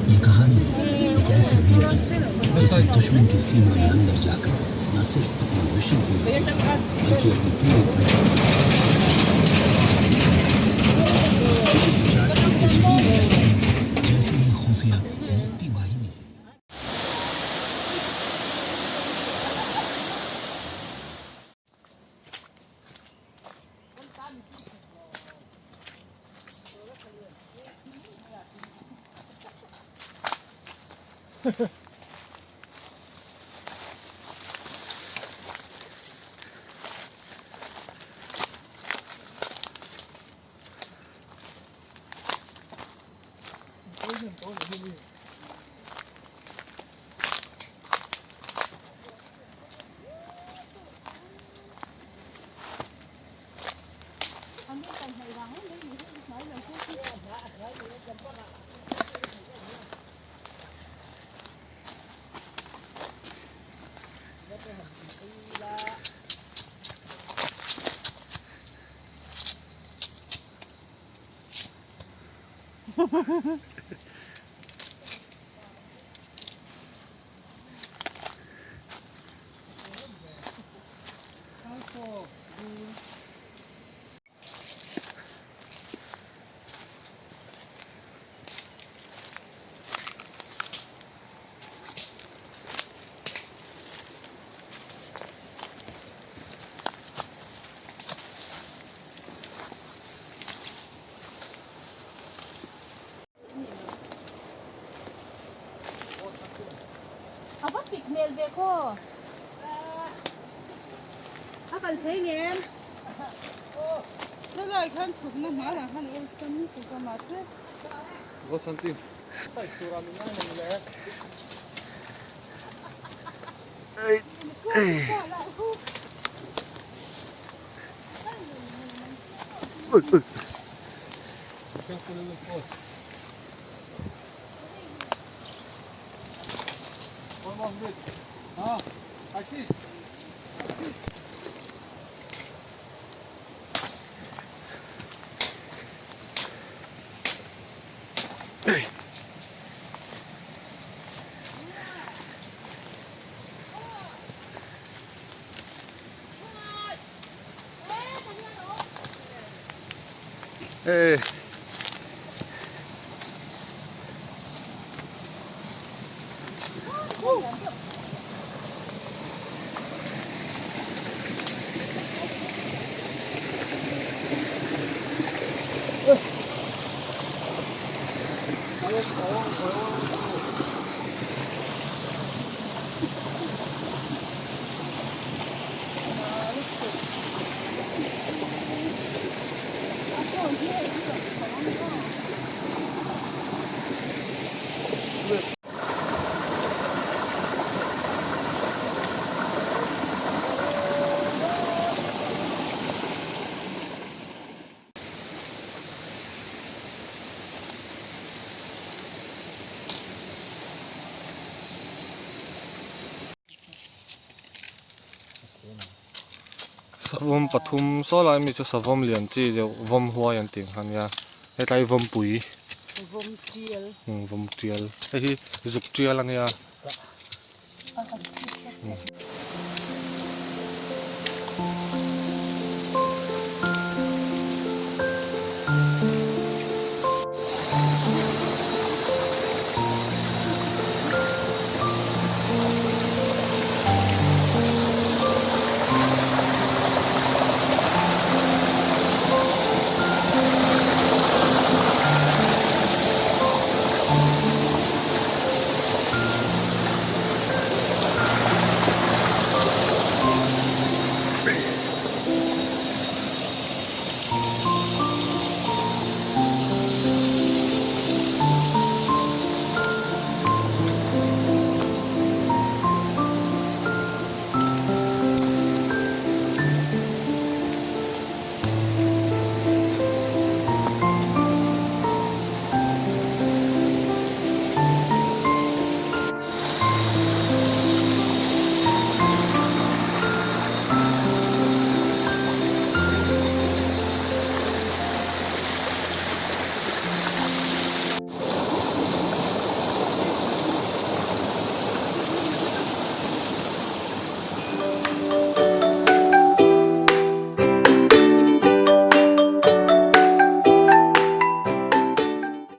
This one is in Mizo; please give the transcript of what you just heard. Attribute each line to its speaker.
Speaker 1: ये कहानी है एक ऐसे वीर की जिसने दुश्मन की सीमा में अंदर जाकर न सिर्फ अपना मिशन पूरा किया बल्कि अपनी पूरी इस वीर जैसे ही खुफिया मुक्ति वाहिनी से
Speaker 2: A va pik hmel ve khaw. A kal thei ngem. Silai khan chhukna hmanah khan a awlsam tuk a mahse.
Speaker 3: Hey. Savawm pathum saw lai mi chu savawm lian chi deuh vawm huai an tih ang kha ania hetlai vawm pui
Speaker 2: vawm tial
Speaker 3: vawm tial hei hi zuk tial ania.